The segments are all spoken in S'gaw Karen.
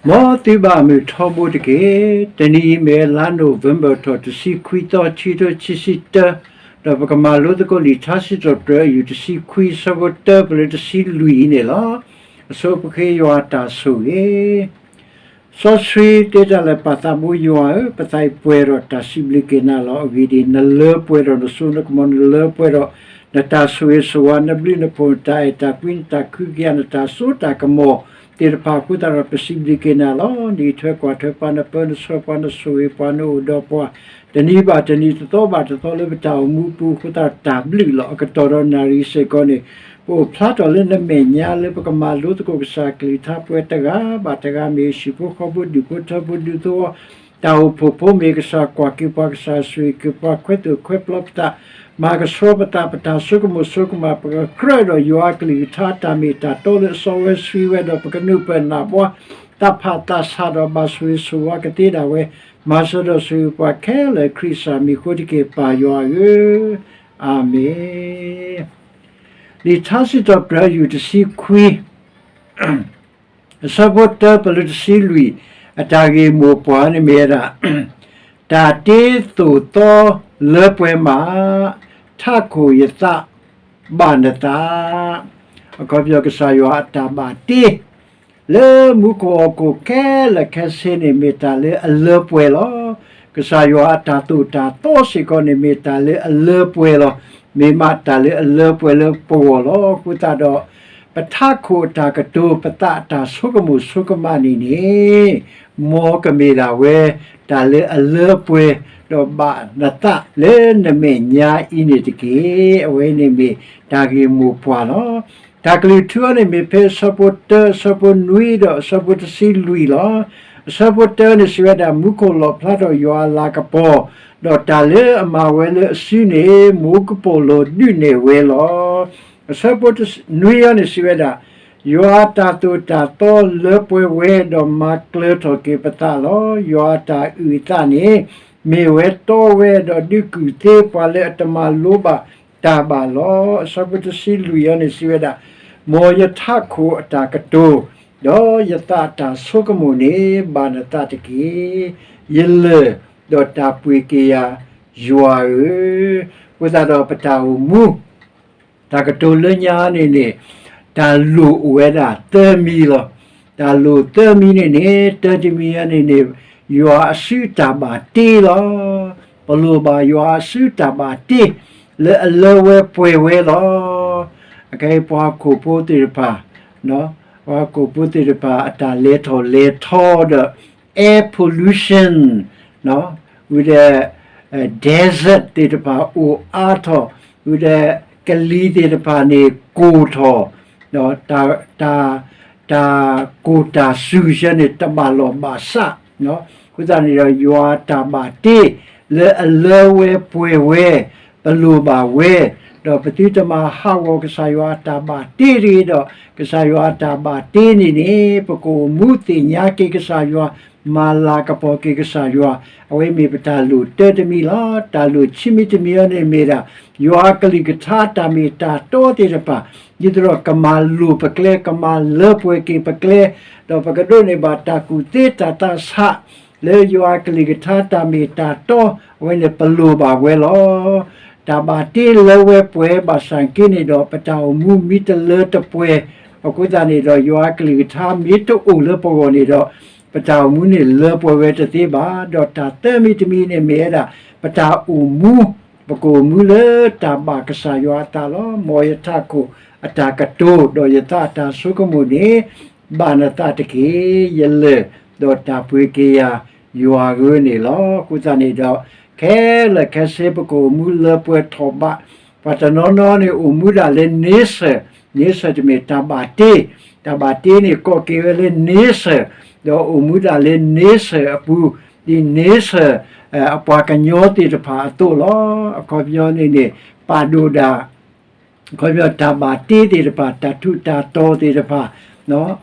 မ်သုဘၣ်မုာ်ထီဘိတက့ၢ်. တနံၤအံၤမ့ၢ်လါ November ထီၣ်တဆံခွံသီ ခံကထိခံဆံတၢ, ဒီးပကမၤလိသကိးလံာ်ထါစံးထီၣ်ပတြၢၤအယူၢ်တဆံခွံ အဆၢဖိတၢ ပလၢတဆံလွံၢ်အံၤန့ၣ်လီၤ. အဆိပဃ့ယွၤအတၢ်ဆိၣ်ဂ့ၤ စီဆှံတဲတၢ်လၢ ပၢ်သးဘိယွၤဧၢ, ပသးအံၤပှဲၤဒီးတၢ်စံးဘျုးက့ၤနၤလီၤ. အဂ့ၢ်ဒ်အံၤ, နလၢပှဲၤဒီးနစိနကမီၤ, နလၢပှဲၤဒီးနတၢ်ဆိၣ်ဂ့ၤဆိၣ်ဝါ, နဘျုးနဖှိၣ်, နတၢ်အဲၣ်တၢ်ကွံ, နတၢ်ခုကယၤ, နတၢ်စိတၢ်ကမီၤသ့ၣ်တဖၣ်အဃိသတးဒီး ပစံးဘျုးက့ၤနၤလီၤ. နအံးထွဲကွၢ်ထွဲပှၤ, နပၢနဆှၢပှၤ, နဆိၣ်ဂ့ၤပှၤ, နအိၣ်ဒီးပှၤ တနံၤဘၣ်တနံၤ, တသီဘၣ်တသီ လၢပတၢ်အိၣ်မူအပူၤအဃိသတးဒီး တၢ်ဘျုးလီၤ. အကတီၢ်ဒီးနၣ်ရံၣ်စ့ၢ်ကီးန့ၣ် ပအိၣ်ဖျါထီၣ်လၢနမဲာ်ညါလၢပကမၤလိသကိးကစၢ်ကလုၢ်ကထါ ပှၤတဂၤဘၣ်တဂၤ မ့ၢ်ဟံၣ်ဖိဃီဖိ ဒူၣ်ဖိထၢဖိ ဒူသဝီ တၢ်အိၣ်ဖှိၣ်ဖိ မ့ၢ်ကစၢ်ကွၢ်က့ၤပှၤ, ကစၢ်ဆိၣ်ဂ့ၤက့ၤပှၤ, ခွဲသိၣ်ခွဲပျီပသး, မၤကဆှီပသး, ပတၢ်ဆိကမိၣ်ဆိကမး, ပကကြၢးဒီးယွၤအကလုၢ်ကထါ တၢ်မ့ၢ်တၢ်တီလၢအစီဝဲဆှံဝဲ, ဒီးပကနုာ်ပၢၢ်နၢ်ဘှါ သးဖးသးဆးဒီး ဘၣ်ဆိၣ်ဂ့ၤဆိၣ်ဝါကသ့ဒၣ်ဝဲ, မၤစၢၤဒီးဆိၣ်ဂ့ၤပှၤခဲလၢာ် ခရံာ်ကစၢ်မံၤအဃိတက့ၢ် ပၢ်ယွၤဧၢ, အၤမ့ၣ်. လံာ်ထါစံးထီၣ်ပတြၢၤ ယူၢ်တဆံခွံ အဆၢဖိတၢ ပလၢတဆံလွံၢ် အတၢ်ဂ့ၢ်မိၢ်ပှၢ်န့ၣ်မ့ၢ်ဝဲဒၣ်, တၢ်တ့သိၣ်သီလၢပှဲၤမး, ထးခိၣ်ယသးဘၣ်နသး, အခီပညီ ကစၢ်ယွၤအတၢ်ဘၣ်တ့ လၢမူခိၣ်ဟီၣ်ခိၣ်ခဲလၢာ်ခဲဆ့န့ၣ် မ့ၢ်တၢ်လၢအလၢပှဲၤလီၤ. ကစၢ်ယွၤအတၢ်သိၣ်တၢ်သီစ့ၢ်ကီးန့ၣ် မ့ၢ်တၢ်လၢအလၢပှဲၤလီၤ. မ့ၢ်မးတၢ်လၢအလၢပှဲၤလၢပဂီၢ်လီၤ. အဃိသတးဒီး ပထးခိၣ်အတၢ်ကတိၤ ပသးအတၢ်ဆိကမိၣ်ဆိကမးန့ၣ်န့ၣ် မ်ကမ့ၢ်ဒၣ်ဝဲ တၢ်လၢအလၢပှဲၤ ဒီးဘၣ်နသးလၢနမဲာ်ညါအံၤန့ၣ်တက့ၢ်. အဝဲန့ၣ်မ့ၢ်တၢ်ဂ့ၢ်မိၢ်ပှၢ်လီၤ. တၢ်ကလုၢ်ထူအံၤန့ၣ်မ့ၢ်ဖဲအဆၢဖိတၢ အဆၢဖိနွံ ဒီးအဆၢဖိတဆံလွံၢ်လီၤ. အဆၢဖိတၢန့ၣ်စံးဝဲဒၣ် မူခိၣ်လီၣ်ဖျါထီၣ်ယွၤအလၤကပီၤ, ဒီးတၢ်လၢအမၤဝဲလၢအစုန့ၣ် မိၢ်ကပီၤလီၤဒုးနဲၣ်ဝဲလီၤ. အဆၢဖိနွံအံၤန့ၣ်စံးဝဲဒၣ်, ယွၤအတၢ်သိၣ်တၢ်သီလၢပှဲၤဝဲ ဒီးမၤကျၢၤထီၣ်က့ၤပသးလီၤ. ယွၤအတၢ်အုၣ်အသးန့ၣ် မ့ၢ်ဝဲတီဝဲ ဒီးဒုးကူၣ်သ့ပှၤလၢအတမၤလိဘၣ်တၢ်ဘၣ်လီၤ. အဆၢဖိတဆံလွံၢ်အံၤန့ၣ်စံးဝဲဒၣ်, မ်ယထးခိၣ်အတၢ်ကတိၤ ဒီးယသးအတၢ်ဆိကမိၣ်န့ၣ် ဘၣ်နသးတက့ၢ်. ယလၢၢ်ဒီးတၢ်ပှ့ၤက့ၤယၤ ယွၤဧၢ. အဃိသတးဒီးပတၢ်အိၣ်မူ တၢ်ကတိၤလၢညါန့ၣ်န့ၣ် တၢ်လိၣ်အိၣ်ဝဲဒၣ်သၢမံၤလီၤ. တၢ်လိၣ်သၢမံၤန့ၣ်န့ၣ် တၢတမံၤအံၤန့ၣ်န့ၣ် ယွၤအစုတၢ်ဘၣ်တ့လီၤ. ပလိၣ်ဘၣ်ယွၤအစုတၢ်ဘၣ်တ့ လၢအလၢဝဲပှဲၤဝဲလီၤ. အခဲအံၤပှၤဟီၣ်ခိၣ်ဖိသ့ၣ်တဖၣ် ပှၤဟီၣ်ခိၣ်ဖိသ့ၣ်တဖၣ် အတၢ်လဲၤထီၣ်လဲၤထီဒီး air pollution ဝံၤဒီး desert သ့ၣ်တဖၣ်အိၣ်အါထီၣ်, ဝံၤဒီး ကလံၤသ့ၣ်တဖၣ်န့ၣ်ကိၢ်ထီၣ်, တၢ် တၢ်ကိၢ်တၢ်စူၤဆၢန့ၣ် တဘၣ်လီၢ်ဘၣ်စး, အဃိသတးန့ၣ်ဒီး ယွၤတၢ်ဘၣ်တ့ လၢအလၢဝဲပှဲၤဝဲ, ပလိၣ်ဘၣ်ဝဲ, ဒီးပသုတမၤဟးဂီၤကစၢ်ယွၤအတၢ်ဘၣ်တ့တဂ့ၤဒီး ကစၢ်ယွၤအတၢ်ဘၣ်တ့န့ၣ်န့ၣ် ပကအိၣ်မူသ့ၣ်ညါက့ၤကစၢ်ယွၤ, မၤလၤကပီၤက့ၤကစၢ်ယွၤ, အဝဲမ့ၢ်ပတၢ်လိၣ်တၢတမံၤလီၤ. တၢ်လိၣ်ခံမံၤတမံၤအံၤန့ၣ်မ့ၢ်ဒၣ် ယွၤအကလုၢ်ကထါတၢ်မ့ၢ်တၢ်တီသ့ၣ်တဖၣ်, ဒ်သိးဒီးကမၤလိၤပကျဲ, ကမၤလၢပှဲၤက့ၤပကျဲ, ဒီးပကဒိးန့ၢ်ဘၣ်တၢ်ကူၣ်သ့တၢ်သးဆး လၢယွၤအကလုၢ်ကထါတၢ်မ့ၢ်တၢ်တီ, အဝဲန့ၣ်ပလိၣ်ဘၣ်ဝဲလီၤ. တၢ်ဘၣ်တ့လၢဝဲပှဲၤဘၣ်ဆၣ်က့န့ၣ်ဒီး ပတၢ်အိၣ်မူမ့ၢ်တလၢတပှဲၤ, အဃိသတးန့ၣ်ဒီး ယွၤအကလုၢ်ကထါမ့ၢ်တအိၣ်လၢပဂီၢ်န့ၣ်ဒီး ပတၢ်အိၣ်မူန့ၣ်လၢပှဲၤဝဲတသ့ဘၣ်. ဒီးတၢ်သၢမံၤတမံၤန့ၣ်မ့ၢ်ဝဲဒၣ် ပတၢ်အိၣ်မူ, ပကအိၣ်မူလၢတၢ်ဘၣ်ကစၢ်ယွၤအသးလီၤ. မ်ယထးခိၣ်အတၢ်ကတိၤ ဒီးယသးအတၢ်ဆိကမိၣ်န့ၣ် ဘၣ်နသးတက့ၢ်. ယလၢၢ်ဒီးတၢ်ပှ့ၤက့ၤယၤ ယွၤဧၢန့ၣ်လီၤ. အဃိသတးန့ၣ်ဒီး ခဲလၢာ်ခဲဆ့ပကအိၣ်မူလၢပှဲၤထီၣ်ဘး, ပှၤတနီၤနီၤန့ၣ်အိၣ်မူဒၣ်လၢ nature, nature တမ့ၢ်တၢ်ဘၣ်တ့, တၢ်ဘၣ်တ့န့ၣ်ကိးက့ၤဝဲလၢ nature, ဒီးအိၣ်မူဒၣ်လၢ nature အပူၤ, ဒ် nature အပှၤကညီသ့ၣ်တဖၣ်အသိးလီၤ. အခီပညီန့ၣ်န့ၣ် ပာ်ဒိၣ်ဒၣ် အခီပညီတၢ်ဘၣ်တ့သ့ၣ်တဖၣ်, တၢ်ထူးတၢ်တီၤသ့ၣ်တဖၣ်,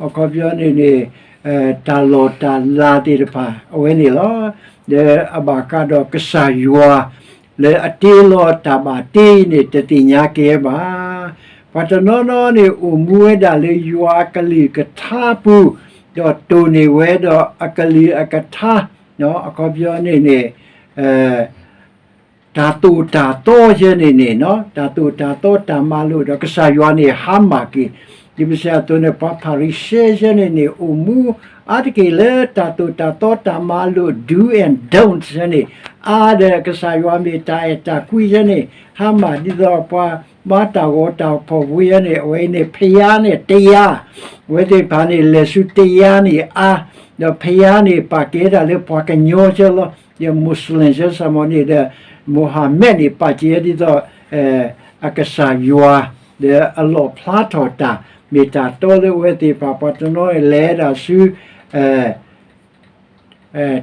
အခီပညီန့ၣ်န့ၣ် တၢ်လီၢ်တၢ်လၤသ့ၣ်တဖၣ် အဝဲန့ၣ်လီၤ. ဒီးအဘၣ်ဃးဒီးကစၢ်ယွၤ လၢအတ့လီၤတၢ်ဘၣ်တ့အံၤန့ၣ် တသ့ၣ်ညါက့ၤဘၣ်. ပှၤတနီၤနီၤန့ၣ် အိၣ်မူဝဲဒၣ်လၢယွၤအကလုၢ်ကထါပူၤ, ဒီးတိၢ်န့ၢ်ဝဲဒီးအကလုၢ်အကထါ, အခီပညီန့ၣ်န့ၣ် တၢ်သိၣ်တၢ်သီယဲန့ၣ်န့ၣ်, တၢ်သိၣ်တၢ်သီတၢ်မၤလိာ်ဒီးကစၢ်ယွၤန့ၣ် ဟါမၢ်က့ၤ, ဒ်ပစံးအသိးန့ၣ် ပှၤဖၤရံၤၡဲယဲန့ၣ်န့ၣ် အိၣ်မူအါတက့ၢ်လၢတၢ်သိၣ်တၢ်သီတၢ်မၤလိာ် do and don't ယဲန့ၣ်, အါဒီးကစၢ်ယွၤမ့ၢ်တၢ်အဲၣ်တၢ်ကွံယဲန့ၣ် ဟါမၢ်ဒ်သိးပှၤဘါတၢ်ဂီၤတၢ်ဖီၣ်ဝဲယဲန့ၣ် အဝဲအံၤန့ၣ် ဖယါန့ၣ် တရား, အဝဲသ့ၣ်တဖၣ်န့ၣ် လဲၤဆူ တရား န့ၣ်အါ, ဒီး ဖယါ န့ၣ် ပာ်ကဲဒၣ်လၢပှၤကညီယဲလီၤ, ယ Muslim ယဲစ့ၢ်မ့ၢ်န့ၣ်ဒီး Muhammad န့ၣ် ပာ်ကဲဒ်သိး အကစၢ်ယွၤ, ဒီးအလီၣ်ဖျါထီၣ်တၢ်မ့ၢ်တၢ်တီလၢအဝဲသ့ၣ်တဖၣ် ပှၤတနီၤလဲၤဒၣ်ဆူ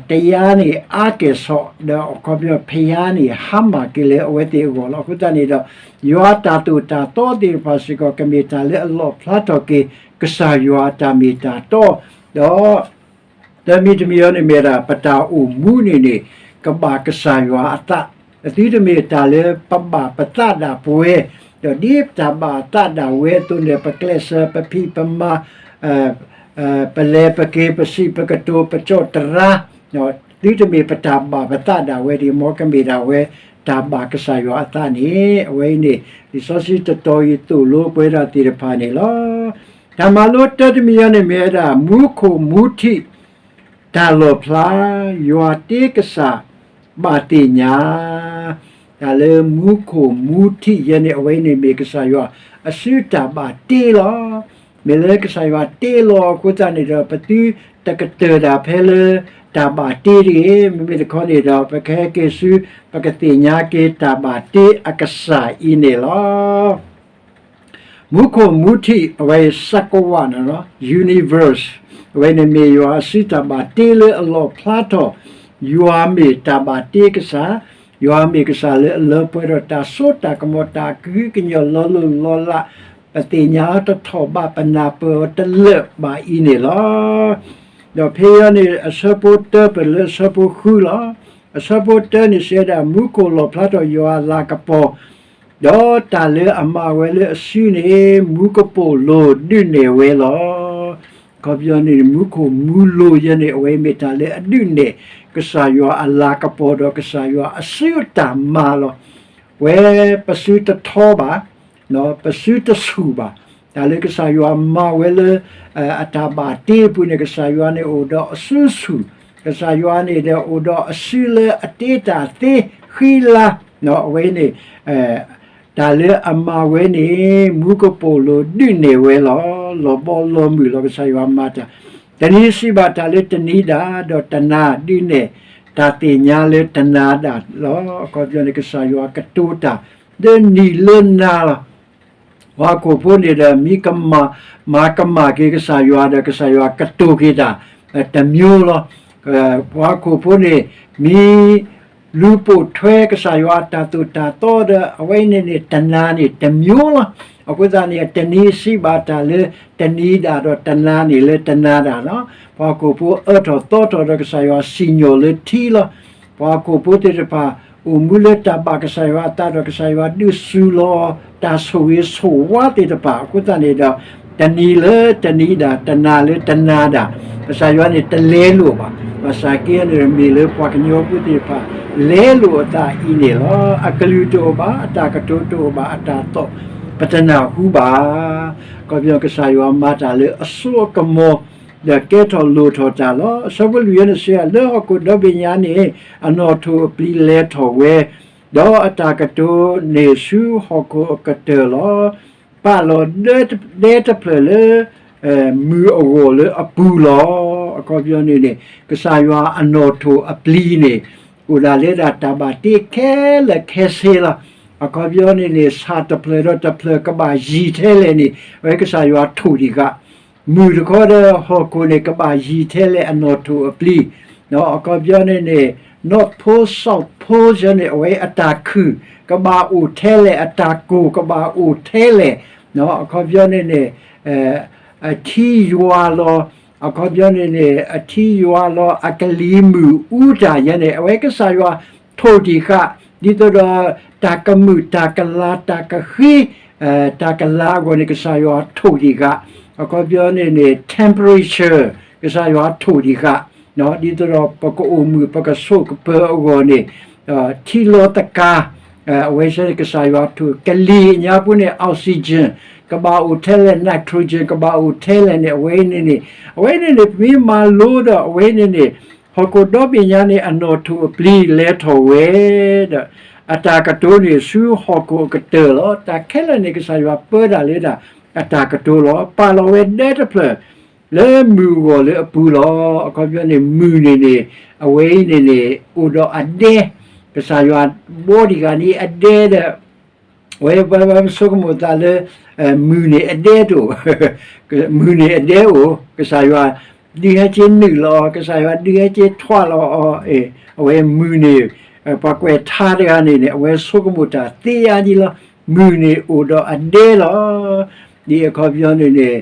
တရား န့ၣ် အါကဲၣ်ဆိး ဒီးအခီပညီ ဖယါ န့ၣ် ဟါမၢ်က့ၤလၢအဝဲသ့ၣ်အဂီၢ်လီၤ. အဃိသတးန့ၣ်ဒီး ယွၤတၢ်သိၣ်တၢ်သီသ့ၣ်တဖၣ်စ့ၢ်ကီး ကမ့ၢ်တၢ်လၢအလီၣ်ဖျါထီၣ်က့ၤ ကစၢ်ယွၤအတၢ်မ့ၢ်တၢ်တီ, ဒီး တမံၤတမံၤအံၤန့ၣ်မ့ၢ်ဒၣ် ပတၢ်အိၣ်မူန့ၣ်န့ၣ် ကဘၣ်ကစၢ်ယွၤအသး, သုတမ့ၢ်တၢ်လၢပဘၣ်ပသးဒၣ်ပဝဲ, ဒီးဒ်ပတၢ်ဘၣ်အသးဒၣ်ဝဲအသိးန့ၣ် ပကျဲးစၢး ပဖံးပမၤ ပလဲၤပက့ၤ ပစံးပကတိၤ ပကၠီၣ်တရါ, သုတမ့ၢ်ပတၢ်ဘၣ်ပသးဒၣ်ဝဲဒၣ် မ်ကမ့ၢ်ဒၣ်ဝဲ တၢ်ဘၣ်ကစၢ်ယွၤအသးန့ၣ် အဝဲအံၤန့ၣ် လံာ်စီဆှံတတီၤအံၤသိၣ်လိပဝဲဒၣ်သ့ၣ်တဖၣ်န့ၣ်လီၤ. တၢ်မၤလိတၢတမံၤအံၤန့ၣ်မ့ၢ်ဝဲဒၣ် မူခိၣ်မူထံး တၢ်လီၣ်ဖျါ ယွၤတ့ကစၢ် ဘၣ်သ့ၣ်ညါ, တၢ်လၢမူခိၣ်မူထံးယဲန့ၣ် အဝဲအံၤန့ၣ်မ့ၢ်ကစၢ်ယွၤအစုတၢ်ဘၣ်တ့လီၤ. မ့ၢ်လၢကစၢ်ယွၤတ့လီၤအဃိသတးန့ၣ်ဒီး ပသုတကတၢၢ်ဒၣ်ဖဲလၢတၢ်ဘၣ်တ့တဂ့ၤ, မ့မ့ၢ်တခီန့ၣ်ဒီး ပကဟဲက့ၤဆူ ပကသ့ၣ်ညါက့ၤတၢ်ဘၣ်တ့အကစၢ်အံၤန့ၣ်လီၤ. မူခိၣ်မူထံး အဝဲအံၤ စကဝါ န့ၣ်လီၤ universe အဝဲန့ၣ်မ့ၢ်ယွၤအစုတၢ်ဘၣ်တ့လၢအလီၣ်ဖျါထီၣ်, ယွၤမ့ၢ်တၢ်ဘၣ်တ့ကစၢ်, ယွၤမ့ၢ်ကစၢ်လၢအလၢပှဲၤဒီးတၢ်စိတၢ်ကမီၤ တၢ်ကဟုကညီၤလီၤလိၢ်လီၤလး, ပသ့ၣ်ညါအီၤတထီၣ်ဘး ပနၢ်ပၢၢ်အီၤတလၢာ်ဘၣ်အံၤန့ၣ်လီၤ. ဒီးဖဲအံၤန့ၣ် အဆၢဖိတၢပၢၢ်လၢအဆၢဖိဃုလီၤ. အဆၢဖိတၢန့ၣ်စံးဝဲဒၣ် မူခိၣ်လီၣ်ဖျါထီၣ်ယွၤအလၤကပီၤ ဒီးတၢ်လၢအမၤဝဲလၢအစုန့ၣ် မူကပိာ်လိၤဒုးနဲၣ်ဝဲလီၤ. အခီပညီန့ၣ် မူခိၣ်မူလိၤယဲန့ၣ် အဝဲမ့ၢ်တၢ်လၢအဒုးနဲၣ် ကစၢ်ယွၤအလၤကပီၤဒီးကစၢ်ယွၤအစုအတၢ်မၤလီၤ. ဝဲပစုတထီဘၣ်, ပစုတဆူၣ်ဘၣ်. တၢ်လၢကစၢ်ယွၤမၤဝဲလၢ အတၢ်ဘၣ်တ့အပူၤန့ၣ် ကစၢ်ယွၤန့ၣ်အိၣ်ဒီးအစုဆူၣ်, ကစၢ်ယွၤန့ၣ်ဒီးအိၣ်ဒီးအစုလၢအတ့တၢ်သ့ဃံလၤ, အဝဲန့ၣ် တၢ်လၢအမၤဝဲန့ၣ် မူကပိာ်လိၤဒုးနဲၣ်ဝဲလီၤ. လီၤဘီလီၤမုၢ်လီၤ ကစၢ်ယွၤမၤတၢ်, တနံၤစံးဘၣ်တၢ်လၢတနံၤဒၣ် ဒီးတနၤဒုးနဲၣ် တၢ်သ့ၣ်ညါလၢတနၤဒၣ်လီၤ. အခီပညီန့ၣ် ကစၢ်ယွၤကတိၤတၢ် လၢနံၤလၢနၤလီၤ. ပှၤဟီၣ်ခိၣ်ဖိန့ၣ်ဒီး မ့ၢ်ကမၣ် မၤကမၣ်က့ၤကစၢ်ယွၤဒီး ကစၢ်ယွၤကတိၤက့ၤတၢ် တစ်မျိုးလီၤ. ပှၤဟီၣ်ခိၣ်ဖိန့ၣ် မ့ၢ်လူၤပိာ်ထွဲကစၢ်ယွၤအတၢ်သိၣ်တၢ်သီဒီး အဝဲန့ၣ်န့ၣ် တစ်မျိုးလီၤ. အဃိသတးန့ၣ် တနံၤစံးဘၣ်တၢ်လၢတနံၤဒၣ် ဒီးတနၤန့ၣ်လၢတနၤဒၣ်လီၤ. ပှၤဟီၣ်ခိၣ်ဖိအၢထီၣ်သီထီၣ်ဒီး ကစၢ်ယွၤစံၣ်ညီၣ်လၢထံလီၤ. ပှၤဟီၣ်ခိၣ်ဖိသ့ၣ်တဖၣ် အိၣ်မူလၢတၢ်ဘၣ်ကစၢ်ယွၤအသးဒီး ကစၢ်ယွၤဒုးစူၤလီၤ တၢ်ဆိၣ်ဂ့ၤဆိၣ်ဝါသ့ၣ်တဖၣ် အဃိသတးန့ၣ်ဒီး တနံၤလၢတနံၤဒၣ် တနၤလၢတနၤဒၣ် ကစၢ်ယွၤန့ၣ်တလဲလိာ်ဘၣ်. ဘၣ်ဆၣ်က့န့ၣ် မ့ၢ်လၢပှၤကညီဖိသ့ၣ်တဖၣ် လဲလိာ်အသးအံၤန့ၣ်လီၤ. အကလုၢ်တအိၣ်ဘၣ်, အတၢ်ကတိၤတအိၣ်ဘၣ်, အတၢ်သီၣ် ပတနၢ်ဟူဘၣ်. အခီပညီ ကစၢ်ယွၤမၤတၢ်လၢအစိအကမီၤ ဒီးကဲထီၣ်လိၣ်ထီၣ်တၢ်လီၤ. အဆၢဖိလွံၢ်န့ၣ်စံး လၢဟီၣ်ခိၣ်ဒီဘ့ၣ်ညါန့ၣ် အနီၣ်ထိၣ်အပျံၤလဲၤထီၣ်ဝဲ, ဒီးအတၢ်ကတိၤန့ၣ်ဆူဟီၣ်ခိၣ်အကတၢၢ်လီၤ. ပာ်လီၤဒဲတဖျၢၣ်လၢ မုၢ်အဂီၢ်လၢအပူၤလီၤ. အခီပညီန့ၣ်န့ၣ် ကစၢ်ယွၤအနီၣ်ထိၣ်အပျံၤန့ၣ် အိၣ်ဒၣ်လၢဒၣ်တၢ်ဘၣ်တ့ခဲလၢာ်ခဲဆ့လီၤ. အခီပညီန့ၣ်န့ၣ် ဆၣ်တဖျၢၣ်ဒီးတဖျၢၣ်ကဘၣ်ယံၤထဲလဲၣ်န့ၣ် အဝဲကစၢ်ယွၤထိၣ်တံၢ်ဃာ် မုၢ်တခီဒီးဟီၣ်ခိၣ်န့ၣ် ကဘၣ်ယံၤထဲလဲၣ်အနီၣ်ထိၣ်အပျံၤ, အခီပညီန့ၣ်န့ၣ် North Pole South Pole ယဲန့ၣ် အဝဲအတၢ်ခုၣ် ကဘၣ်အိၣ်ထဲလဲၣ် အတၢ်ကိၢ်ကဘၣ်အိၣ်ထဲလဲၣ်, အခီပညီန့ၣ်န့ၣ် အထံယွၤလီၤ, အခီပညီန့ၣ်န့ၣ် အထံယွၤလီၤ အကလံၤမုၢ်အူတၢ်ယဲန့ၣ် အဝဲကစၢ်ယွၤထိၣ်တံၢ်ဃာ် ဒ်သိးဒီး တၢ်ကမုာ်တၢ်ကလၤ တၢ်ကဃ့ တၢ်ကလၤအဂီၢ်န့ၣ် ကစၢ်ယွၤထိၣ်တံၢ်ဃာ်, အခီပညီန့ၣ်န့ၣ် temperature ကစၢ်ယွၤထိၣ်ဒံးဃာ်, ဒ်သိးဒီးပကအိၣ်မုာ် ပကဆိးကပၢၤအဂီၢ်န့ၣ်, ထံလီၤသကၤ, အဝဲဆဲန့ၣ် ကစၢ်ယွၤထိၣ်, ကလံၤအညါပူၤန့ၣ် oxygen ကဘၣ်အိၣ်ထဲလဲၣ်, nitrogen ကဘၣ်အိၣ်ထဲလဲၣ်န့ၣ် အဝဲအံၤန့ၣ်န့ၣ်, အဝဲန့ၣ်န့ၣ် ပမ့ၢ်မၤလိဒီး အဝဲန့ၣ်န့ၣ် ဟီၣ်ခိၣ်ဒီဘ့ၣ်ညါန့ၣ် အနီၣ်ထိၣ်အပျံၤလဲၤထီၣ်ဝဲဒီး အတၢ်ကတိၤန့ၣ် ဆူဟီၣ်ခိၣ်အကတၢၢ်လီၤ. တၢ်ခဲလၢာ်န့ၣ် ကစၢ်ယွၤပၢတၢ်လၢဒၣ် အတၢ်ကတိၤလီၤ. ပာ်လီၤဝဲဒၢတဖျၢၣ် လၢမုၢ်အဂီၢ်လၢအပူၤလီၤ. အခီပညီန့ၣ် မုၢ်န့ၣ်န့ၣ် အဝဲအံၤန့ၣ်န့ၣ် အိၣ်ဒီးအဒဲ, ကစၢ်ယွၤဘီဒံးဂၤန့ၣ်အဒဲဒီး ဝဲပဆိကမိၣ်သးလၢ မုၢ်န့ၣ်အဒဲတအိၣ်, မုၢ်န့ၣ်အဒဲအိၣ်, ကစၢ်ယွၤဒုးဟဲက့ၤနုာ်လီၤအီၤ, ကစၢ်ယွၤဒုးဟဲက့ၤထွးလီၤအီၤ, အဝဲမုၢ်န့ၣ် ပှၤကွဲးထါတဂၤန့ၣ်န့ၣ် အဝဲဆိကမိၣ်တၢ်သ့ယါဒ်လီၤ. မုၢ်န့ၣ်အိၣ်ဒီးအဒဲလီၤ. ဒ်အခီပညီန့ၣ်န့ၣ်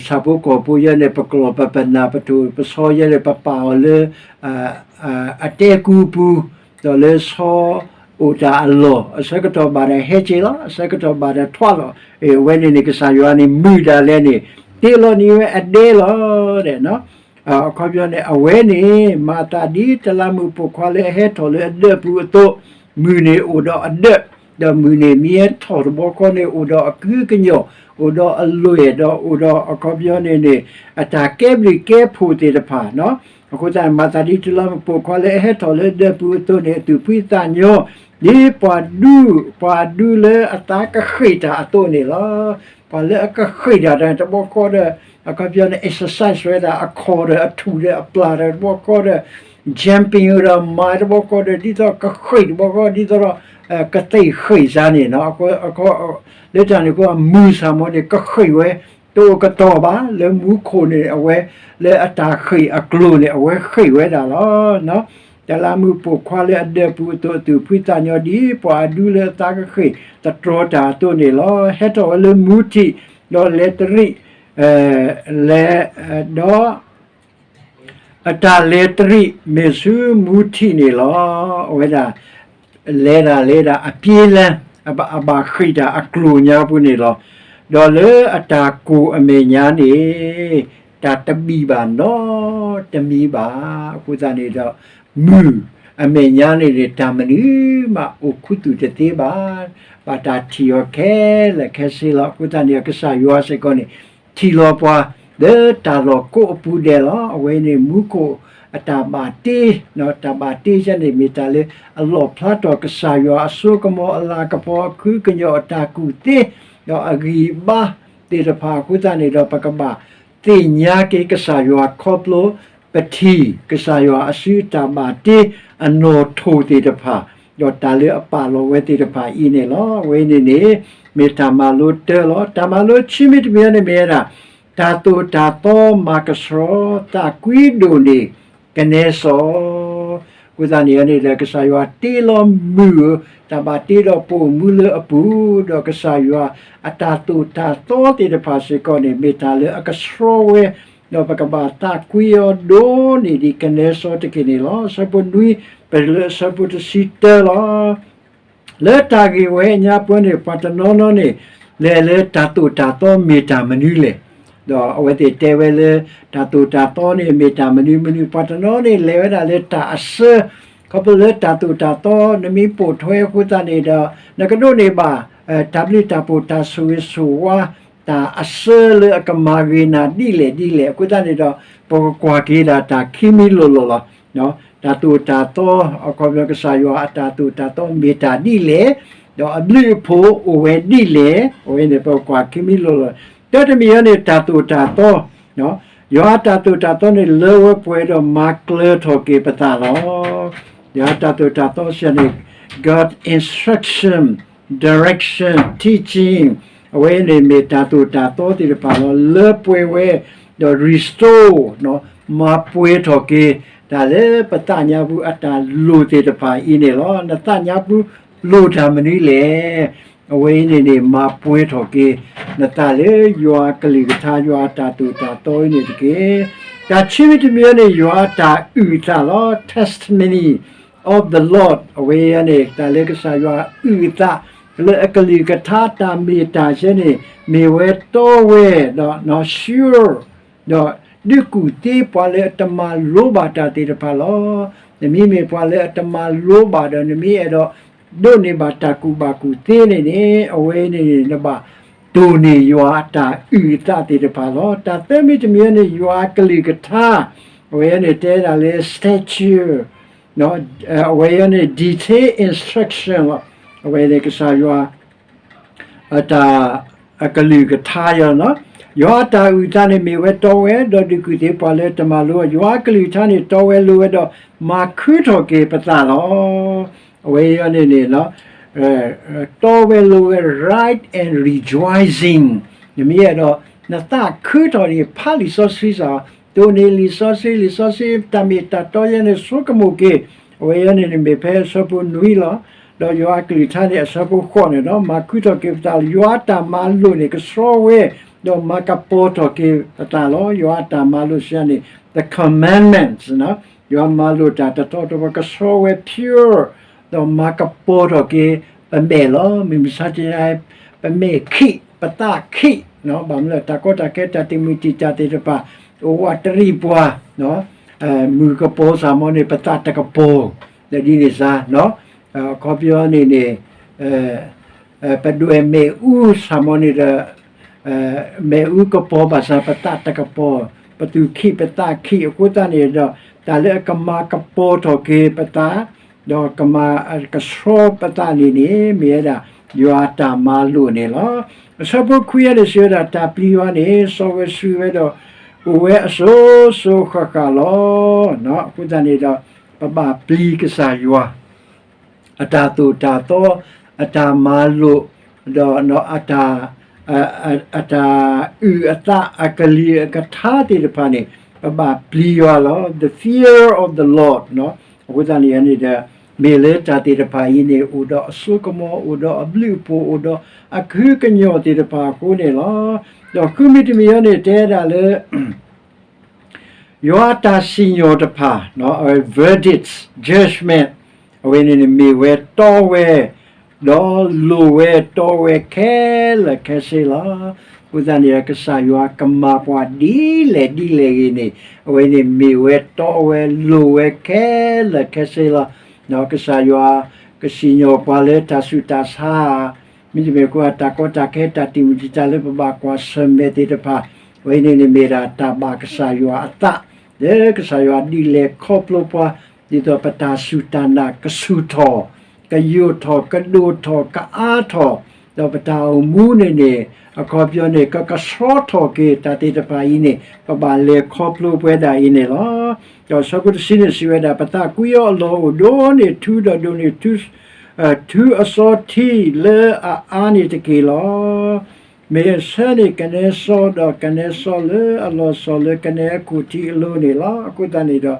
ဆၣ်ဖိကီၢ်ဖိယဲန့ၣ် ပကျီၢ်ပပနၢ်ပထိၣ်ပဆီယဲန့ၣ် ပပာ်အီၤလၢ အတဲကူပူၤ, ဒီးလၢဆီအိၣ်တၢ်အလီၢ်, အဆၢကတီၢ်ဘၣ်ဒီးဟဲက့ၤလီၤ, အဆၢကတီၢ်ဘၣ်ဒီးထွးလီၤ. အဝဲန့ၣ်န့ၣ် ကစၢ်ယွၤန့ၣ် မုၢ်ဒၣ်လဲာ်န့ၣ် တ့လီၤန့ၢ်ဝဲအဒဲလီၤ. အခီပညီန့ၣ် အဝဲန့ၣ် မၤသးဒ်တလးမုၢ်ပိာ်ခွါလၢအဟဲထီၣ်လၢအဒၢးပူၤအသိး, မုၢ်န့ၣ်အိၣ်ဒီးအဒၢး, ဒီးမုၢ်န့ၣ်မ့ၢ်ဟဲထီၣ်တဘျီဃီန့ၣ် အိၣ်ဒီးအကုကညီၢ်, အိၣ်ဒီးအလွဲၢ်, ဒီးအိၣ်ဒီးအခီပညီန့ၣ်န့ၣ် အတၢ်ကဲဘျုးကဲဖှိၣ်သ့ၣ်တဖၣ်, အဃိသတးန့ၣ် မၤသးဒ်တလးမုၢ်ပိာ်ခွါလၢအဟဲထီၣ်လၢအဒၢးပူၤအသိးန့ၣ် အသူၣ်ဖှံသးညီ, ဒ်ပှၤဒူ, ပှၤဒူလၢအသးကဃ့ၢ်တၢ်အသိးန့ၣ်လီၤ. ပှၤလၢအကဃ့ၢ်တၢ်တဘျီဃီဒီး အခီပညီန့ၣ် exercise ဝဲဒၣ်အခီၣ်ဒီးအထူၣ်ဒီးအပျၢ်ဒီးတဘျီဃီဒီး jumping ဒီးမၤတဘျီဃီဒီး ဒ်သိးကဃ့ၢ်တဘျီဃီ ဒ်သိးဒီး ကသ့ၣ်ဃ့ၢ်စါန့ၣ် လၢတၢ်န့ၣ်အဃိ မုၢ်ဆၣ်မီၤန့ၣ် ကဃ့ၢ်ဝဲ တအိၣ်ကတီၢ်ဘၣ် လၢမူခိၣ်န့ၣ် အဝဲလၢအတၢ်ဃ့ၢ်အကျိၤန့ၣ် အဝဲဃ့ၢ်ဝဲဒၣ်လီၤ. တလးမုၢ်ပိာ်ခွါလၢအဒၢးပူၤအသိး အသူၣ်ဖှံသးညီဒ် ပှၤအဒူလၢအသးကဃ့ၢ်သတြီတၢ်အသိးန့ၣ်လီၤ. ဟဲထီၣ်ဝဲလၢမူထံး ဒီးလဲၤတရံး, လဲၤ, ဒီး အတၢ်လဲၤတရံးမ့ၢ်ဆူမူထံးန့ၣ်လီၤ. အဝဲဒၣ် လဲၤဒၣ်လဲၤဒၣ်အပျ့ၤလၢ အဘၣ်ဃ့ၢ်တၢ်အကျိၤညါပူၤန့ၣ်လီၤ. ဒီးလၢအတၢ်ကိၢ်အမဲာ်ညါန့ၣ် တၢ်တဘံၣ်ဘၣ်နီတမံၤဘၣ်. အဃိသတးန့ၣ်ဒီး မုၢ်အမဲာ်ညါန့ၣ်န့ၣ် တၢ်မနုၤမးအိၣ်ခူသူၣ်တသ့ဘၣ်. ဘၣ်တၢ်ထံၣ်အီၤခဲလၢာ်ခဲဆ့လီၤ. အဃိသတးန့ၣ် ကစၢ်ယွၤစ့ၢ်ကီးန့ၣ် ထံၣ်လီၤပှၤ လၢတၢ်လီၢ်ကိးအပူၤဒဲးလီၤ. အဝဲန့ၣ်မူခိၣ်အတၢ်ဘၣ်တ့, တၢ်ဘၣ်တ့ယဲန့ၣ် မ့ၢ်တၢ်လၢအလီၣ်ဖျါထီၣ်ကစၢ်ယွၤအစိကမီၤအလၤကပီၤ အခုကညီၤအတၢ်ကူၣ်သ့ ဒီးအဂံၢ်အဘါသ့ၣ်တဖၣ်အဃိသတးန့ၣ်ဒီး ပကဘၣ်သ့ၣ်ညါက့ၤကစၢ်ယွၤခီဖျိ ပထံၣ်ကစၢ်ယွၤအစုတၢ်ဘၣ်တ့အနီၣ်ထိၣ်သ့ၣ်တဖၣ် ဒီးတၢ်လၢအပာ်လီၤဝဲသ့ၣ်တဖၣ်အံၤန့ၣ်လီၤ. အဝဲန့ၣ်န့ၣ် မ့ၢ်တၢ်မၤလိတၢလီၤ. တၢ်မၤလိခံမံၤတမံၤန့ၣ်မ့ၢ်ဝဲဒၣ် တၢ်သိၣ်တၢ်သီမၤကဆှီ သးကွံဒိၣ်န့ၢ်ကနဲစီၤ အဃိသတးန့ၣ်န့ၣ်ဒီး ကစၢ်ယွၤတ့လီၤမုၢ်ဧိၤ တၢ်ဘၣ်တ့ဒီးပိာ်မူလၢအပူၤ, ဒီးကစၢ်ယွၤအတၢ်သိၣ်တၢ်သီသ့ၣ်တဖၣ်စ့ၢ်ကီးန့ၣ် မ့ၢ်တၢ်လၢအကဆှီဝဲ, ဒီးပကဘၣ်သးကွံအီၤဒိၣ်န့ၢ်ဒံးကနဲစီၤတက့ၢ်န့ၣ်လီၤ. အဆၢဖိနွံ ပလၢအဆၢဖိတဆံတၢလီၤ. လၢတၢ်ဂ့ၢ်ဝဲအညါပှဲၤန့ၣ် ပှၤတနီၤနီၤန့ၣ် လဲၤလၢတၢ်သိၣ်တၢ်သီမ့ၢ်တၢ်မနုၤလဲၣ်, ဒီးအဝဲသ့ၣ်တဲဝဲလၢ တၢ်သိၣ်တၢ်သီန့ၣ် မ့ၢ်တၢ်မနုၤမနုၤ, ပှၤတနီၤန့ၣ် လဲၤဝဲဒၣ်လၢတၢ်အစၢ, ခီဖျိလၢတၢ်သိၣ်တၢ်သီ နမ့ၢ်ပိာ်ထွဲအဃိသတးန့ၣ်ဒီး နကဒိးန့ၢ်ဘၣ် တၢ်ဘျုးတၢ်ဖှိၣ်တၢ်ဆိၣ်ဂ့ၤဆိၣ်ဝါ တၢ်အစၢလၢအကမၤဂ့ၤနၤဒ်လဲၣ်ဒ်လဲၣ် အဃိသတးန့ၣ်ဒီး ပကကွၢ်က့ၤဒၣ်တၢ်ခံမံၤလိၤလိၤလီၤ. တၢ်သိၣ်တၢ်သီ အခီပညီကစၢ်ယွၤအတၢ်သိၣ်တၢ်သီမ့ၢ်တၢ်ဒ်လဲၣ်, ဒီးအဘျုးအဖှိၣ်အိၣ်ဝဲဒ်လဲၣ်, အဝဲန့ၣ်ပကကွၢ်ခံမံၤလိၤလိၤ, တၢ်တမံၤအံၤန့ၣ် တၢ်သိၣ်တၢ်သီ, ယွၤအတၢ်သိၣ်တၢ်သီန့ၣ် လၢဝဲပှဲၤဒီးမၤကျၢၤထီၣ်က့ၤပသးလီၤ. ယွၤအတၢ်သိၣ်တၢ်သီစ့ၢ်န့ၣ် God instruction, direction, teaching အဝဲန့ၣ်မ့ၢ်တၢ်သိၣ်တၢ်သီသ့ၣ်တဖၣ်လီၤ. လၢပှဲၤဝဲ ဒီး restore မၤပှဲၤထီၣ်က့ၤ တၢ်လၢပသးညါပူၤအတၢ်လိၣ်သ့ၣ်တဖၣ်အံၤန့ၣ်လီၤ. နသးညါပူၤလိၣ်တၢ်မနုၤလဲၣ်. အဝဲအံၤန့ၣ်န့ၣ် မၤပှဲၤထီၣ်က့ၤ နသးလၢယွၤအကလုၢ်ကထါ ယွၤအတၢ်သိၣ်တၢ်သီအံၤန့ၣ်တက့ၢ်. တၢ်ခံမံၤတမံၤန့ၣ် ယွၤအတၢ်အုၣ်အသးလီၤ. Testimony of the Lord အဝဲအံၤန့ၣ် တၢ်လၢကစၢ်ယွၤအုၣ်အသး လၢအကလုၢ်ကထါတၢ်မ့ၢ်တၢ်ဆဲန့ၣ် မ့ၢ်ဝဲတီဝဲ ဒီး sure ဒီး ဒုးကူၣ်သ့ပှၤလၢအတမၤလိဘၣ်တၢ်သ့ၣ်တဖၣ်လီၤ. နမ့မ့ၢ်ပှၤလၢအတမၤလိဘၣ်ဒီး နမ့ၢ်အဲၣ်ဒိးဒိးန့ၢ်ဘၣ်တၢ်ကူၣ်ဘၣ်ကူၣ်သ့န့ၣ်န့ၣ် အဝဲန့ၣ်န့ၣ် နဘၣ်တိၢ်န့ၢ်ယွၤအတၢ်အုၣ်အသးသ့ၣ်တဖၣ်လီၤ. တၢ်သၢမံၤတမံၤန့ၣ် ယွၤအကလုၢ်ကထါ, အဝဲန့ၣ်တဲဒၣ်လၢ stature အဝဲန့ၣ် detail instruction လီၤ. အဝဲန့ၣ်ကစၢ်ယွၤ အတၢ်အကလုၢ်ကထါယီၤလီၤ. ယွၤအတၢ်အုၣ်အသးန့ၣ် မ့ၢ်ဝဲတီဝဲ, ဒီးဒုးကူၣ်သ့ပှၤလၢတမၤလိ, ယွၤအကလုၢ်ကထါန့ၣ် တီဝဲလိၤဝဲဒီး မၤခုထီၣ်က့ၤပသးလီၤ. အဝဲအံၤန့ၣ်န့ၣ် တီဝဲလိၤဝဲ right and rejoicing နမ့ၢ်အဲၣ်ဒိး နသးခုထီၣ်န့ၣ် ဖးလံာ်စီဆှံစ့ၢ်, တိၢ်န့ၢ်လံာ်စီဆှံ, လံာ်စီဆှံတၢ်မ့ၢ်တၢ်တီယဲန့ၣ် ဆိကမိၣ်က့ၤ, အဝဲအံၤန့ၣ်န့ၣ် မ့ၢ်ဖဲအဆၢဖိနွံလီၤ. ဒီးယွၤအကလုၢ်ကထါန့ၣ် အဆၢဖိဃိးန့ၣ်ဒီး မၤခုထီၣ်က့ၤပသးလီၤ. ယွၤအတၢ်မၤလိာ်န့ၣ် ကဆှီဝဲ, ဒီးမၤကပီၤထီၣ်က့ၤပသးလီၤ. ယွၤအတၢ်မၤလိာ်စံးန့ၣ် the commandments ယွၤမၤလိာ်တၢ်တတီတတီ ကဆှီဝဲ pure ဒီးမၤကပီၤထီၣ်က့ၤပမဲာ်လီၤ. မုၢ်မဆါတနံၤ ပမဲာ်ခံး ပသးခံး, ဘၣ်မနုၤလဲၣ် တၢ်ကီတၢ်ခဲ တၢ်တမုာ်တံာ်တာ်သ့ၣ်တဖၣ် အိၣ်ဝးတရံးပှၤ, မုၢ်ကပီၤစ့ၢ်မ့ၢ်န့ၣ် ပသးတကပီၤ, ဒီးဒ်န့ၣ်စ့ၢ် အခီပညီန့ၣ်န့ၣ် ပဒွဲၣ်မ့ၣ်အူစ့ၢ်မ့ၢ်န့ၣ်ဒီး မ့ၣ်အူကပီၤဘၣ်ဆၣ် ပသးတကပီၤ, ပသူၣ်ခံးပသးခံးအဃိသတးန့ၣ်ဒီး တၢ်လၢအကမၤကပီၤထီၣ်က့ၤပသး ဒီးကမၤကဆှီပသးန့ၣ်န့ၣ် မ့ၢ်ဝဲဒၣ် ယွၤအတၢ်မၤလိာ်န့ၣ်လီၤ. အဆၢဖိခွံန့ၣ်စံးဝဲဒၣ် တၢ်ပျံၤယွၤန့ၣ် စီဝဲဆှံဝဲဒီး အိၣ်ဝဲအစိၤစိၤဃၣ်ဃၣ်လီၤ. အဃိသတးန့ၣ်ဒီး ပဘၣ်ပျံၤကစၢ်ယွၤ အတၢ်သိၣ်တၢ်သီ, အတၢ်မၤလိာ်, ဒီး အတၢ်အုၣ်အသး အကလုၢ်အကထါသ့ၣ်တဖၣ်န့ၣ် ပဘၣ်ပျံၤယွၤလီၤ. The fear of the Lord အဃိသတးန့ၣ်န့ၣ်ဒီး မ့ၢ်လၢတၢ်သ့ၣ်တဖၣ်အံၤန့ၣ် အိၣ်ဒီးအစိကမီၤ, အိၣ်ဒီးအဘျုးအဖှိၣ်, အိၣ်ဒီးအခ့ကညီၢ်သ့ၣ်တဖၣ်အဃိန့ၣ်လီၤ. ဒီးဃုမံၤတမံၤအံၤန့ၣ် တဲဒၣ်လၢ ယွၤအတၢ်စံၣ်ညီၣ်တဖၣ်, verdicts, judgment အဝဲန့ၣ်န့ၣ်မ့ၢ်ဝဲတီဝဲ, ဒီးလိၤဝဲတီဝဲခဲလၢာ်ခဲဆ့လီၤ. အဃိသတးန့ၣ် ကစၢ်ယွၤကမၤပှၤဒ်လဲၣ်ဒ်လဲၣ်ဂ့ၤန့ၣ် အဝဲန့ၣ်မ့ၢ်ဝဲတီဝဲလိၤဝဲခဲလၢာ်ခဲဆ့လီၤ. ကစၢ်ယွၤကစံၣ်ညီၣ်ပှၤလၢတၢ်ဆူးတၢ်ဆါ မ့တမ့ၢ်ကွၢ်တၢ်ကီတၢ်ခဲ တၢ်တံာ်မုၢ်တံာ်တာ်လၢပဘၣ်ကွၢ်ဆၢၣ်မဲာ်သ့ၣ်တဖၣ်, အဝဲန့ၣ်န့ၣ်မ့ၢ်ဒၣ်တၢ်ဘၣ်ကစၢ်ယွၤအသး, လၢကစၢ်ယွၤဒ်လဲၣ်ခီဖျိပှၤ, ဒ်သိးပတၢ်စူၢ်တၢ်နာ်ကဆူၣ်ထီၣ်, ကယိာ်ထီၣ်, ကဒိၣ်ထီၣ်, ကအါထီၣ်, ဒီးပတၢ်အိၣ်မူန့ၣ်န့ၣ် အခီပညီန့ၣ် ကကဆှီထီၣ်က့ၤတၢ်သ့ၣ်တဖၣ်အံၤန့ၣ် ပဘၣ်လဲၤခီဖျိပဝဲဒၣ်အံၤန့ၣ်လီၤ. ဒီးဆၢဖိတဆံန့ၣ်စံးဝဲဒၣ် ပသးကွံအီၤအလီၢ်အိၣ်ဒိၣ်န့ၢ်ထူ ဒီးဒိၣ်န့ၢ်ထူ ထူအစီထံလၢအအါန့ၣ်တက့ၢ်လီၤ. မ့ၢ်အဆၢန့ၢ်ကနဲစီဒီးကနဲစီလၢအလီၤဆီလၢကနဲအခိၣ်ထံးအလိၤန့ၣ်လီၤ. အဃိသတးန့ၣ်ဒီး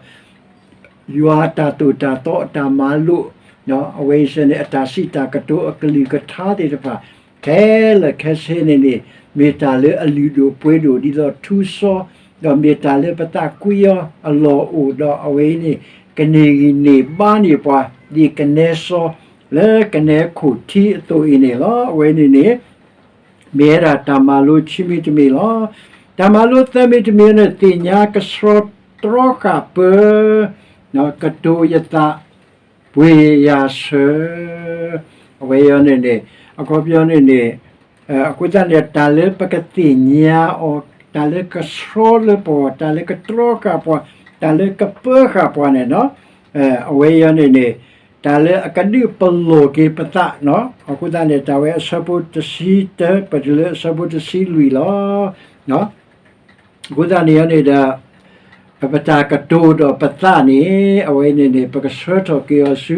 ယွၤအတၢ်သိၣ်တၢ်သီအတၢ်မၤလိာ်, အဝဲအံၤစ့ၢ်န့ၣ် အတၢ်စံးတၢ်ကတိၤအကလုၢ်ကထါသ့ၣ်တဖၣ် ခဲလၢာ်ခဲဆ့န့ၣ်န့ၣ် မ့ၢ်တၢ်လၢအလုၢ်ဒိၣ်ပှ့ၤဒိၣ်ဒ်သိးထူစီ, ဒီးမ့ၢ်တၢ်လၢပသးကွံအီၤအလီၢ်အိၣ်ဒီးအဝဲအံၤန့ၣ် ကန့ၢ်ဂံၢ်န့ၢ်ဘါန့ၢ်ပှၤ ဒ်ကနဲစီလၢကနဲခိၣ်ထံးအသိးအံၤန့ၣ်လီၤ. အဝဲန့ၣ်န့ၣ် မ့ၢ်ဝဲဒၣ်တၢ်မၤလိခံမံၤတမံၤလီၤ. တၢ်မၤလိသၢမံၤတမံၤန့ၣ် သ့ၣ်ညါကဆှီတြီဃာ်ပၢ ကတိၤယသး ပှ့ၤယၤဆၢ အဝဲအံၤန့ၣ်န့ၣ် အခီပညီန့ၣ်န့ၣ် အဃိသတးန့ၣ် တၢ်လၢပကသ့ၣ်ညါအီၤ တၢ်လၢကဆှီလၢပဂီၢ် တၢ်လၢကတြီဃာ်ပှၤ တၢ်လၢကပၢဃာ်ပှၤန့ၣ် အဝဲအံၤန့ၣ်န့ၣ် တၢ်လၢအကဒုးပလီၢ်က့ၤပသး အဃိသတးန့ၣ် တၢ်ဝဲအဆၢဖိတဆံတၢ ပတုၤလၢအဆၢဖိတဆံလွံၢ်လီၤ. အဃိသတးန့ၣ်န့ၣ်ဒီး ပတၢ်ကတိၤဒီးပသးန့ၣ် အဝဲန့ၣ်န့ၣ် ပကဆှၢထီၣ်က့ၤအီၤဆူ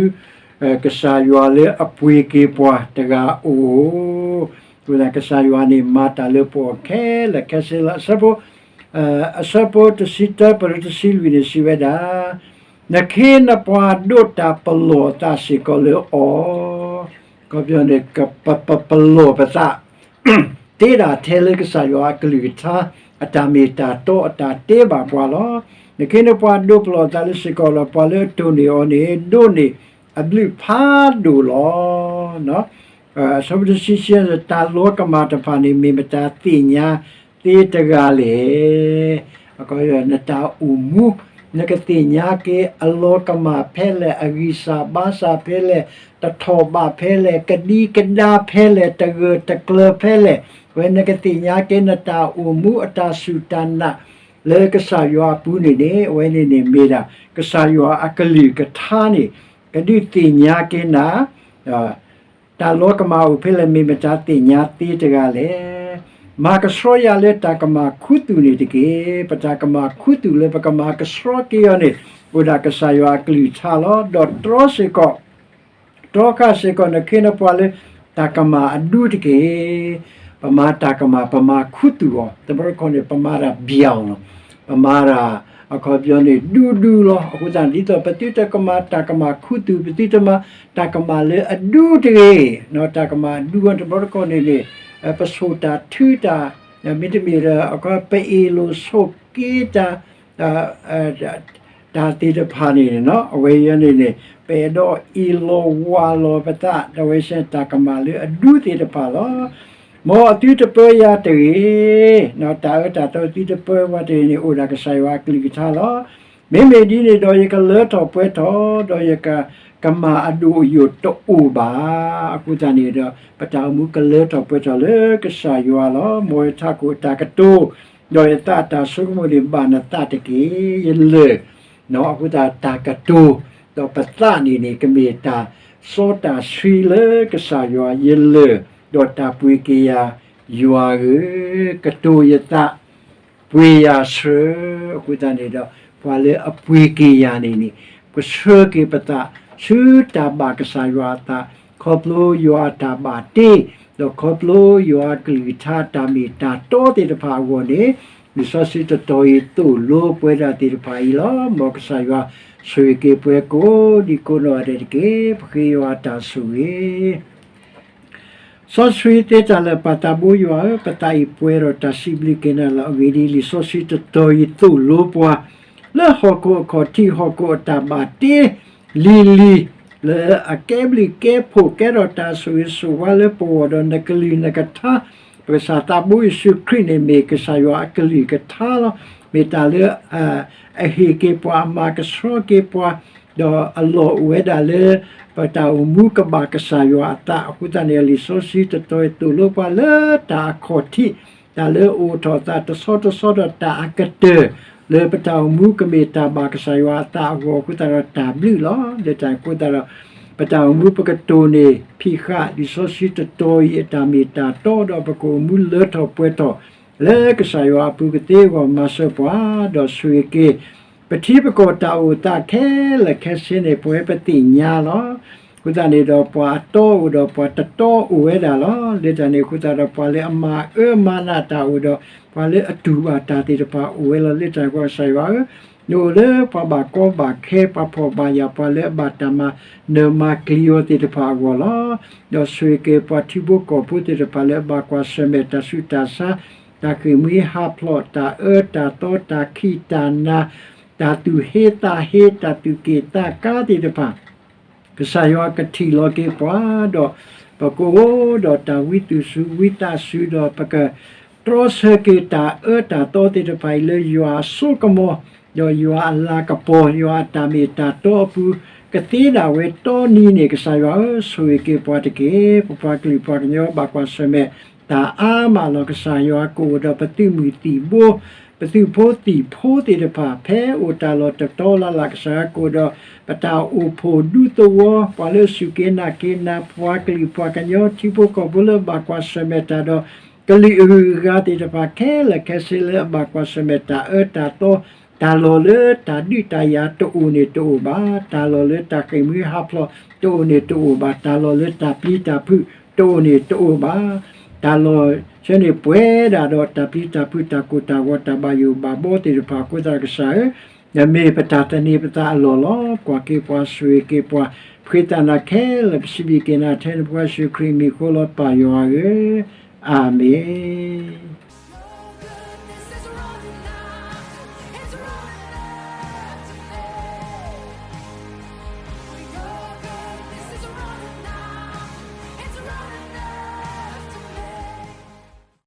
ကစၢ်ယွၤလၢအပှ့ၤက့ၤပှၤတဂၤအအိၣ်, အဃိသတးကစၢ်ယွၤန့ၣ် မၤတၢ်လၢပဂီၢ်ခဲလၢာ်ခဲဆ့လီၤ. အဆၢဖိ အဆၢဖိတဆံတၢ ပတုၤတဆံလွံၢ်န့ၣ် စံးဝဲဒၣ်, နခ့နပှၤဒိးတၢ်ပလီၢ်အသးစ့ၢ်ကီးလၢအီၤ, အခီပညီန့ၣ် ပ ပ ပလီၢ်ပသး တ့ဒၣ်ထဲလၢကစၢ်ယွၤအကလုၢ်ကထါ အတၢ်မ့ၢ်တၢ်တီအတၢ်တဲဘၣ်ပှၤလီၤ. နခ့နပှၤဒိးပလီၢ်သးလၢစ့ၢ်ကီးလီၤ. ပှၤလၢအတိၢ်န့ၢ်အီၤန့ၣ် ဒိးန့ၢ်အဘျုးဖးဒိၣ်လီၤ. အဆၢဖိတဆံခံ တၢ်လီၤကမၣ်တဖၣ်န့ၣ် မ့ၢ်မတၤသ့ၣ်ညါသ့တဂၤလဲၣ်. နတၢ်အိၣ်မူ, နကသ့ၣ်ညါက့ၤအလီၤကမၣ်ဖဲလဲၣ်, အဂံၢ်စၢ်ဘါစၢ်ဖဲလဲၣ်, တထီၣ်ဘးဖဲလဲၣ်, ကဒံကဒါဖဲလဲၣ်, တဂၢၢ်တကျၢၤဖဲလဲၣ်, အဝဲနကသ့ၣ်ညါက့ၤနတၢ်အိၣ်မူအတၢ်စူၢ်တၢ်နာ် လၢကစၢ်ယွၤအပူၤန့ၣ်န့ၣ် အဝဲန့ၣ်န့ၣ်မ့ၢ်ဒၣ် ကစၢ်ယွၤအကလုၢ်ကထါန့ၣ် ကဒုးသ့ၣ်ညါက့ၤနၤ တၢ်လီၤကမၣ်အိၣ်ဖဲလဲၣ် မ့ၢ်မတၤသ့ၣ်ညါသ့တဂၤလဲၣ်. မၤကဆှီယၤလၢတၢ်ကမၣ်ခူသူၣ်န့ၣ်တက့ၢ်. ပတၢ်ကမၣ်ခူသူၣ်လၢပကမၤကဆှီက့ၤအီၤန့ၣ် အိၣ်ဒၣ်ကစၢ်ယွၤအကလုၢ်ကထါလီၤ. ဒီးတြီစ့ၢ်ကီး တြီဃာ်စ့ၢ်ကီး နခ့နပှၤလၢတၢ်ကမၣ်အဒူတက့ၢ်. ပမၤတၢ်ကမၣ် ပမၤခူသူၣ်အီၤ တဘျီတခီၣ်န့ၣ် ပမၤတၢ်ဘၠီလီၤ. ပမၤတၢ် အခီပညီန့ၣ် ဒူဒူလီၤ. အဃိသတး ဒ်သိးပသုတကမၤတၢ်ကမၣ်ခူသူၣ် ပသုတမၤတၢ်ကမၣ်လၢအဒူတဂ့ၤ. တၢ်ကမၣ်အဒူအံၤ တဘျီတခီၣ်န့ၣ်န့ၣ် ပဆိၣ်တၢ်ထုတၢ် မ့တမ့ၢ်ဒီး အခီပညီပအ့ၣ်လိာ်ဆိးက့တၢ် တၢ်သ့ၣ်တဖၣ်န့ၣ် အဝဲအံၤန့ၣ်န့ၣ် ပအဲၣ်ဒိးအ့ၣ်လိာ်ဝးလိာ်ပသး ဒီးဝဲဆဲတၢ်ကမၣ်လၢအဒူသ့ၣ်တဖၣ်လီၤ. မ်အသုတပၢယၤတဂ့ၤ, တၢ်အၢတၢ်သီသုတပၢပှၤတဂ့ၤန့ၣ် အိၣ်ဒၣ်ကစၢ်ယွၤအကလုၢ်ကထါလီၤ. မ့မ့ၢ်ဒ်န့ၣ်ဒီး ယကလၢထီၣ်ပှဲၤထီၣ် ဒီးယကမၣ်အဒိၣ်အယိာ်တအိၣ်ဘၣ်. အဃိသတးန့ၣ်ဒီး ပတၢ်အိၣ်မူကလၢထီၣ်ပှဲၤထီၣ်လၢကစၢ်ယွၤလီၤ. မ်ယထးခိၣ်အတၢ်ကတိၤ ဒီးယသးအတၢ်ဆိကမိၣ်န့ၣ် ဘၣ်နသးတက့ၢ်. ယလၢၢ် အဃိသတးတၢ်ကတိၤ ဒီးပသးန့ၣ်န့ၣ် ကမ့ၢ်တၢ်စီတၢ်ဆှံလၢကစၢ်ယွၤ ယလၢၢ် ဒီးတၢ်ပှ့ၤက့ၤယၤ ယွၤဧၢ, ကတိၤယသး ပှ့ၤယၤဆှၢ, အဃိသတးန့ၣ်ဒီး ပှၤလၢအပှ့ၤက့ၤယၤန့ၣ်န့ၣ် ကဆှၢက့ၤပသး ဆူတၢ်ဘၣ်ကစၢ်ယွၤအသး ခီဖျိယွၤအတၢ်ဘၣ်တ့ ဒီးခီဖျိယွၤအကလုၢ်ကထါတၢ်မ့ၢ်တၢ်တီသ့ၣ်တဖၣ်အဂီၢ်န့ၣ် လံာ်စီဆှံတတီၤအံၤသိၣ်လိပှဲၤဒၣ်သ့ၣ်တဖၣ်အံၤလီၤ. မ်ကစၢ်ယွၤဆိၣ်ဂ့ၤက့ၤပှၤကိးဒံကိးနီၢ်ဂၤဒဲးတက့ၢ်. ပဃ့ယွၤအတၢ်ဆိၣ်ဂ့ၤ စီဆှံသ့တၢ်လၢာ်ပၢ်သးဘိယွၤဧၢ, ပသးအံၤပှဲၤဒီးတၢ်စံးဘျုးက့ၤနၤလီၤ. အဂ့ၢ်ဒ်အံၤ, လံာ်စီဆှံတတီၤအံၤသိၣ်လိပှၤ လၢဟီၣ်ခိၣ်အခီၣ်ထံး ဟီၣ်ခိၣ်အခီၣ်ထံးလံၤလံၤ လၢအကဲဘျုးကဲဖှိၣ် ကဲထီၣ်တၢ်ဆိၣ်ဂ့ၤဆိၣ်ဝါလၢပဂီၢ်ဒီး နကလုၢ်နကထါ ပကစၢ်သးဘိယ့ၣ်ၡူးခရံာ်န့ၣ် မ့ၢ်ကစၢ်ယွၤအကလုၢ်ကထါလီၤ. မ့ၢ်တၢ်လၢ အဟ့ၣ်က့ၤပှၤ အမၤကဆှီက့ၤပှၤ ဒီးအလီၢ်အိၣ်ဝဲဒၣ်လၢ ပတၢ်အိၣ်မူကဘၣ်ကစၢ်ယွၤအသး အဃိသတးန့ၣ် လံာ်စီဆှံတတီၤအံၤသိၣ်လိပှၤလၢတၢ်အခီၣ်ထံး တၢ်လၢအအိၣ်ထီၣ်အသးတဆီတဆီဒီးတၢ်အကတၢၢ် လၢပတၢ်အိၣ်မူကမ့ၢ်တၢ်ဘၣ်ကစၢ်ယွၤအသးအဂီၢ် အဃိသတးဒီးတၢ်ဘျုးလီၤ. လၢတၢ်အံၤအဃိသတးဒီး ပတၢ်အိၣ်မူပကတိၤန့ၢ်ဖံးဃာ် လံာ်စီဆှံတတီၤအံၤအတၢ်မ့ၢ်တၢ်တီ ဒီးပကအိၣ်မူလၢထီၣ်ပှဲၤထီၣ် လၢကစၢ်ယွၤအပူၤကသ့အဂီၢ် မၤစၢၤပှၤ ဒီးဆိၣ်ဂ့ၤက့ၤ ပထံပကီၢ်တၢ်အိၣ်သးခဲလၢာ်ခဲဆ့န့ၣ် ပဝဲပသ့ၣ်ညါလီၤ. အဃိသတးန့ၣ်ဒီး ပှၤအတီအိၣ်ဒီးပှၤတတီအိၣ်ဝဲဒၣ်လီၤ. လၢတၢ်န့ၣ်အဃိသတးဒီး ပှၤလၢအမၤအၢမၤနးတၢ်အိၣ်ဒီး ပှၤလၢအတူၢ်ဘၣ်တၢ်သ့ၣ်တဖၣ်အိၣ်ဝဲလီၤ. လၢတၢ်အံၤအဃိကစၢ်ယွၤဧၢ, နအိၣ်လၢပှၤဘၣ်ကီဘၣ်ခဲ ပှၤဖှီၣ်ဘၣ်ယာ် ပှၤလၢအဘၣ်တၢ်မၤနၢၤမၤကျံၤအီၤသ့ၣ်တဖၣ်အဂီၢ်လီၤ. ဒီးဆိၣ်ဂ့ၤက့ၤပှၤထံဖိကီၢ်ဖိသ့ၣ်တဖၣ်လၢအဘၣ်ကွၢ်ဆၢၣ်မဲာ်တၢ်ဆူးတၢ်ဆါ တၢ်ဃ့ၢ်မှံဟးဖျိး တၢ်အၢတၢ်သီ တၢ်ခံးတၢ်နၤ တၢ်သူၣ်ဟ့သးဟ့ တၢ်သူၣ်က့ၣ်သးကါသ့ၣ်တဖၣ် ကစၢ်ယွၤကထံၣ်လီၤက့ၤပှၤဒီး ပကအိၣ်ဒီးတၢ်ဝံသူၣ်စူၤဝံသးစူၤဒီး ပကတြီဆၢက့ၤတၢ်အၢတၢ်သီသ့ၣ်တဖၣ်အံၤလၢယွၤအစိကမီၤ ဒီးယွၤအလၤကပီၤ ယွၤအတၢ်မ့ၢ်တၢ်တီအပူၤ ကသ့ဒၣ်ဝဲတီနံၤန့ၣ် ကစၢ်ယွၤဧၢ, ဆိၣ်ဂ့ၤက့ၤပှၤတက့ၢ်. ပပှၤကလုာ်ပှၤကညီဘၣ်ကွၢ်ဆၢၣ်မဲာ် တၢ်အါမးလီၤ. ကစၢ်ယွၤကအိၣ်ဒီးပသုးမုၢ်သံၣ်ဘိ ပသုးဖိသံၣ်ဖိသ့ၣ်တဖၣ် ဖဲအိၣ်တၢ်လီၢ်တတီၤလၢ်လၢ် ကစၢ်ယွၤကအိၣ်ဒီး ပတၢ်အိၣ်ဖှိၣ်ဒူသဝီ ပှၤလၢအစူၢ်က့ၤနာ်က့ၤနၤ ပှၤကလုာ်ပှၤကညီ ထံဖိကီၢ်ဖိလၢအဘၣ်ကွၢ်ဆၢၣ်မဲာ်တၢ်ဒီး ကလုာ်အဂုၤအဂၤသ့ၣ်တဖၣ်ခဲလၢာ်ခဲဆ့လၢအဘၣ်ကွၢ်ဆၢၣ်မဲာ်တၢ်အၢတၢ်သီ တၢ်လီၢ်လၢတၢ်ဒုးတၢ်ယၤတအိၣ်န့ၣ်တအိၣ်ဘၣ်. တၢ်လီၢ်လၢတၢ်ဃ့ၢ်မှံဟးဖျိးတအိၣ်န့ၣ်တအိၣ်ဘၣ်. တၢ်လီၢ်လၢတၢ်ပျံၤတၢ်ဖုးတအိၣ်န့ၣ်တအိၣ်ဘၣ်. တၢ်လီၢ်ဆၢန့ၣ်ပှဲၤဒၣ်ဒီးတၢ်ပျံၤတၢ်ဖုး တၢ်ကိၢ်တၢ်ဂီၤ တၢ်ဘၣ်ယိၣ်ဘၣ်ဘီသ့ၣ်တဖၣ်အဃိသတးကစၢ်ဧၢ, နမ့ၢ်ပတၢ်သန့ၤပသးအလီၢ်လီၤ. ကွၢ်က့ၤပှၤဆိၣ်ဂ့ၤက့ၤပှၤ ပဃ့သးနၤခဲလၢာ် ပစံးဘျုးက့ၤနၤထဲနဖိယ့ၣ်ၡူးခရံာ်အမံၤအဃိလီၤ ပၢ်ယွၤဧၢ, အၤမ့ၣ်.